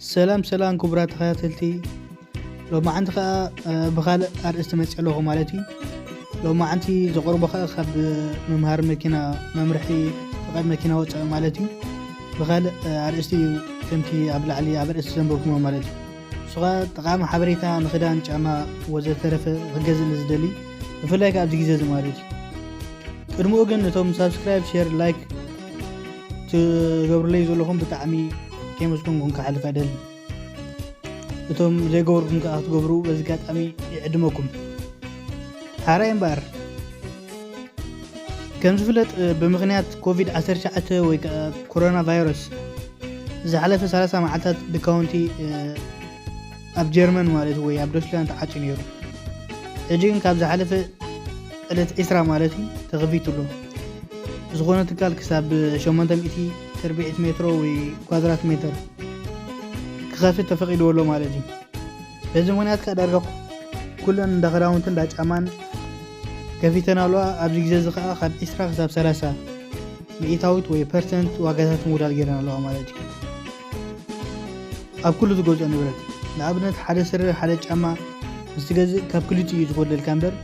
ሰላም ሰላም ክቡራት ተኸታተልቲ፣ ሎማዓንቲ ኸዓ ብኻልእ ኣርእስቲ መፅእ ኣለኹ ማለት እዩ። ሎማዓንቲ ዘቕርቦ ኸዓ ካብ መምሃሪ መኪና፣ መምርሒ ፍቓድ መኪና ወፃኢ ማለት እዩ። ብኻልእ ኣርእስቲ እዩ፣ ከምቲ ኣብ ላዕሊ ኣብ ኣርእስቲ ዘንበብኩሞ ማለት እዩ። እሱ ኸዓ ጠቓሚ ሓበሬታ ንኽዳን፣ ጫማ ወዘተረፈ ክገዝእ ንዝደሊ፣ ብፍላይ ከዓ ኣብዚ ግዜ እዚ ማለት እዩ። ቅድሚኡ ግን እቶም ሳብስክራይብ፣ ሼር፣ ላይክ ትገብሩለይ ዘለኹም ብጣዕሚ ከመስገንኩም ክሓልፍ ኣይደልን። እቶም ዘይገበርኩም ከዓ ክትገብሩ በዚ ኣጋጣሚ ይዕድመኩም። ሓራይ እምበኣር ከም ዝፍለጥ ብምኽንያት ኮቪድ ዓሰርተ ትሽዓተ ወይ ከዓ ኮሮና ቫይረስ ዝሓለፈ ሰላሳ መዓልታት ብካውንቲ ኣብ ጀርመን ማለት ወይ ኣብ ዶችላንድ ተዓፅዩ ነይሩ። ሕጂ ግን ካብ ዝሓለፈ ዕለት ዒስራ ማለት እዩ ተኸፊቱ ኣሎ። ዝኾነ ትካል ክሳብ ሸሞንተ ሚእቲ ተርቢዒት ሜትሮ ወይ ኳድራት ሜትር ክኸፍት ተፈቒድዎ ኣሎ ማለት እዩ። በዚ ምኽንያት ከዓ ዳርጋ ኩለን እንዳ ክዳውንትን እንዳ ጫማን ከፊተን ኣለዋ። ኣብዚ ግዜ እዚ ከዓ ካብ ዒስራ ክሳብ ሰላሳ ሚእታዊት ወይ ፐርሰንት ዋጋታት ምውዳድ ገይረን ኣለዋ ማለት እዩ። ኣብ ኩሉ ዝገዝኦ ንብረት፣ ንኣብነት ሓደ ስረ፣ ሓደ ጫማ ምስ ትገዝእ ካብ ክልቲኡ እዩ ዝጎድለልካ እምበር፣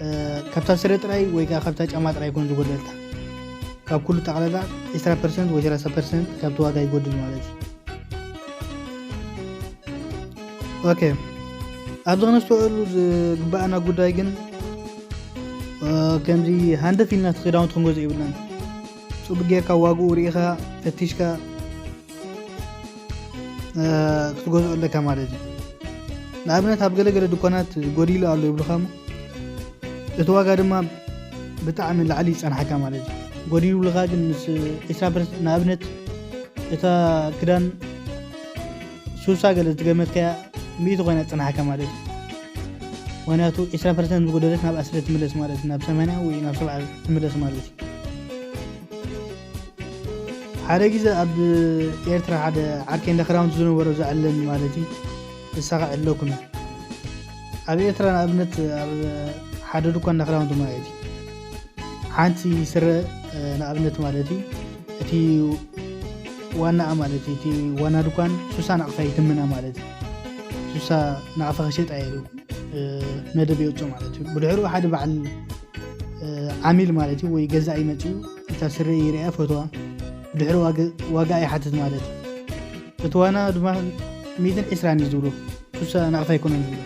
እ፣ ካብታ ስረ ጥራይ ወይ ከዓ ካብታ ጫማ ጥራይ ኣይኮን ዝጎድለልካ። ካብ ኩሉ ጠቕላላ ዒስራ ፐርሰንት ወይ ሰላሳ ፐርሰንት ካብቲ ዋጋ ይጎድል ማለት እዩ። ኦኬ፣ ኣብዚ ክነስተውዕሉ ዝግባኣና ጉዳይ ግን፣ እ፣ ከምዚ ሃንደፍ ኢልና እቲ ክዳውንቲ ክንገዝእ የብልናን። ጽቡቅ ጌርካ ዋግኡ ርኢኻ ፈቲሽካ፣ እ፣ ክትገዝኦ ኣለካ ማለት እዩ። ንኣብነት ኣብ ገለገለ ድኳናት ጎዲሉ ኣሎ ይብሉኻ እሞ እቲ ዋጋ ድማ ብጣዕሚ ላዕሊ ይጸንሓካ ማለት እዩ። ጎዲሉ ይብሉኻ ግን ምስ ዒስራ ፐርሰንት፣ ንኣብነት እታ ክዳን ሱሳ ገለ ዝገመትካያ ሚእቲ ኮይና ትጸንሓካ ማለት እዩ። ምኽንያቱ ዒስራ ፐርሰንት ዝጎደለት ናብ ኣስሊ ትምለስ ማለት እዩ፣ ናብ ሰማንያ ወይ ናብ ሰብዓ ትምለስ ማለት እዩ። ሓደ ግዜ ኣብ ኤርትራ ሓደ ዓርከይ እንዳ ክዳውንቲ ዝነበሮ ዘዕለኒ ማለት እዩ። ንሳ ኸዓ ዕለኩም እያ። ኣብ ኤርትራ ንኣብነት ኣብ ሓደ ድኳን እንዳ ክዳውንቲ ማለት እዩ። ሓንቲ ስረ፣ እ፣ ንኣብነት ማለት እዩ። እቲ ዋናኣ ማለት እዩ። እቲ ዋና ድኳን ሱሳ ናቕፋ ይትምና ማለት እዩ። ሱሳ ናቕፋ ክሸጣ ኢሉ፣ እ፣ መደብ የውፅእ ማለት እዩ። ብድሕሩ ሓደ በዓል፣ እ፣ ዓሚል ማለት እዩ ወይ ገዛኢ መፂኡ እታ ስረ ይርያ ፈትዋ። ብድሕሩ ዋገ-፣ ዋጋ ይሓትት ማለት እዩ። እቲ ዋና ድማ ሚእትን ዕስራን እዩ ዝብሎ። ሱሳ ናቕፋ ኣይኮነን ዝብሎ።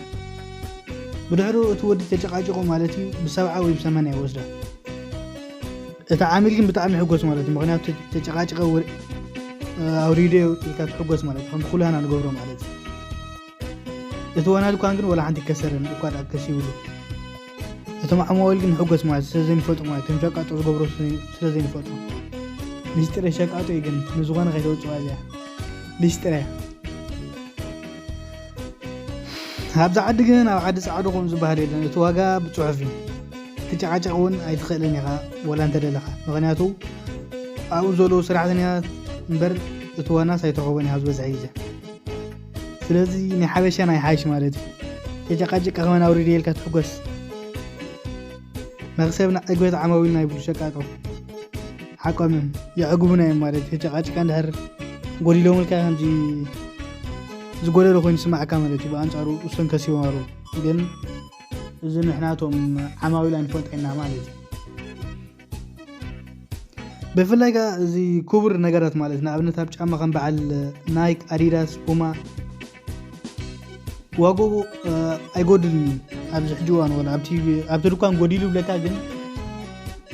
ብድሕሩ እቲ ወዲ ተጨቃጭቆ ማለት እዩ ብሰብዓ ወይ ብሰማንያ ይወስዳ። እቲ ዓሚል ግን ብጣዕሚ ይሕጎስ ማለት እዩ። ምኽንያቱ ተጨቃጭቀ ወ-፣ ኣውሪደ ኢልካ ትሕጎስ ማለት እዩ። ከምዚ ኩላህና ንገብሮ ማለት እዩ። እቲ ዋና ድኳን ግን ወላ ሓንቲ ይከሰረን እኳ ደኣ ከሲብሉ። እቶም ዓማዊል ግን ይሕጎስ ማለት ስለ ዘይንፈልጦ ማለት እቶም ሸቃጦ ዝገብሮ ስለ፣ ስለ ዘይንፈልጦ። ሚስጢረ ሸቃጦ እዩ ግን ንዝኾነ ከይተውፅዋ እዚኣ። ሚስጢረ። ኣብዚ ዓዲ ግን ኣብ ዓዲ ጻዕዱ ከምኡ ዝበሃል የለን። እቲ ዋጋ ብጽሑፍ እዩ። ክትጨቃጨቕ እውን ኣይትኽእልን ኢኻ ወላ እንተደለኻ። ምኽንያቱ ኣብኡ ዘለዉ ሰራሕተኛታት እምበር እቲ ዋናስ ኣይትረኽቦን ኢኻ ዝበዝሐ ግዜ። ስለዚ ናይ ሓበሻ ናይ ሓይሽ ማለት እዩ። ተጨቃጭቀ ከመን ኣውሪደ ኢልካ ትሕጎስ። መኽሰብ ንዕግበት ዓማዊልና ይብሉ ሸቃጦ። ሓቆም እዮም። የዕግቡና እዮም ማለት እዩ። ተጨቃጭቃ እንድሕር ጎዲሎምልካ ከምዚ ዝጎደለ ኮይኑ ይስማዓካ ማለት እዩ። ብኣንጻሩ እሶም ከሲቦም ኣለዉ። ግን እዚ ንሕና እቶም ዓማዊል ኣይንፈልጦ ኢና ማለት እዩ። ብፍላይ ከኣ እዚ ክቡር ነገራት ማለት ንኣብነት ኣብ ጫማ ከም በዓል ናይክ፣ ኣዲዳስ፣ ፑማ ዋግኡ፣ እ፣ ኣይጎድልን እዩ። ኣብዚ ሕጂ እዋን ወላ ኣብቲ፣ ኣብቲ ድኳን ጎዲሉ ይብለካ ግን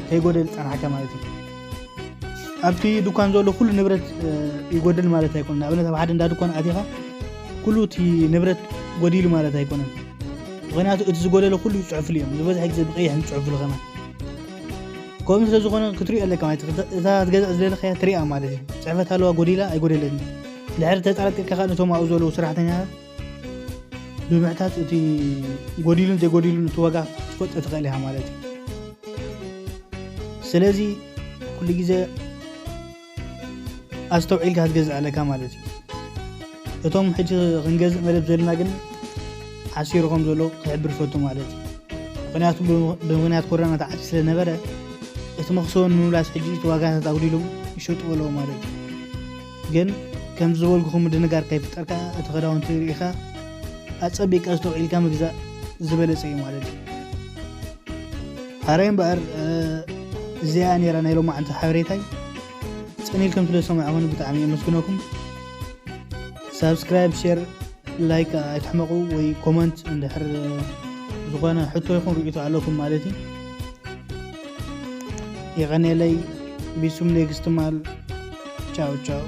ከይጎደል ጸንሓካ ማለት እዩ። ኣብቲ ድኳን ዘሎ ኩሉ ንብረት፣ እ፣ ይጎድል ማለት ኣይኮነን። ንኣብነት ኣብ ሓደ እንዳ ድኳን ኣቲኻ ኩሉ እቲ ንብረት ጎዲሉ ማለት ኣይኮነን። ምኽንያቱ እቲ ዝጎደለ ኩሉ ይጽሑፍሉ እዮም። ዝበዝሐ ግዜ ብቐይሕ ዝጽሑፍሉ ከማን። ከምኡ ስለ ዝኾነ ክትሪኦ ኣለካ ማለት እዩ። እታ ክትገዝእ ዝደለኻያ ትሪኣ ማለት እዩ። ጽሕፈት ኣለዋ፣ ጎዲላ ኣይጎደለትን። እንድሕር ተጠራጢርካ ከኣ ነቶም ኣብኡ ዘለዉ ሰራሕተኛታት ብምሕታት እቲ ጎዲሉን ዘይጎዲሉን እቲ ዋጋ ክትፈልጦ ትኽእል ኢኻ ማለት እዩ። ስለዚ ኩሉ ግዜ ኣስተውዒልካ ክትገዝእ ኣለካ ማለት እዩ። እቶም ሕጂ ክንገዝእ መደብ ዘለና ግን ሓሲሩ ከም ዘሎ ክሕብር ፈቱ ማለት እዩ። ምኽንያቱ ብም-፣ ብምኽንያት ኮሮና ተዓጽዩ ስለ ነበረ እቲ መኽሰቦም ንምምላስ ሕጂ እቲ ዋጋታት ኣጉዲሎም ይሸጡ ኣለዉ ማለት እዩ። ግን ከም ዝበልኩኹም ድንጋር ከይፍጠርካ እቲ ክዳውንቲ ርኢኻ ኣጸቢቅካ ዝተውዒልካ ምግዛእ ዝበለጸ እዩ ማለት እዩ። ሓራይ እምበኣር እዚኣ ነራ ናይ ሎማዓንቲ ሓበሬታይ። ጽኒልኩም ስለ ዝሰማዕኹን ብጣዕሚ የመስግነኩም። ሳብስክራይብ፣ ሼር፣ ላይክ ኣይትሕመቑ ወይ ኮመንት እንድሕር ዝኾነ ሕቶ ይኹን ርእይቶ ኣለኩም ማለት እዩ። የቐኔለይ። ቢሱም ኔክስት ማል። ቻው ቻው።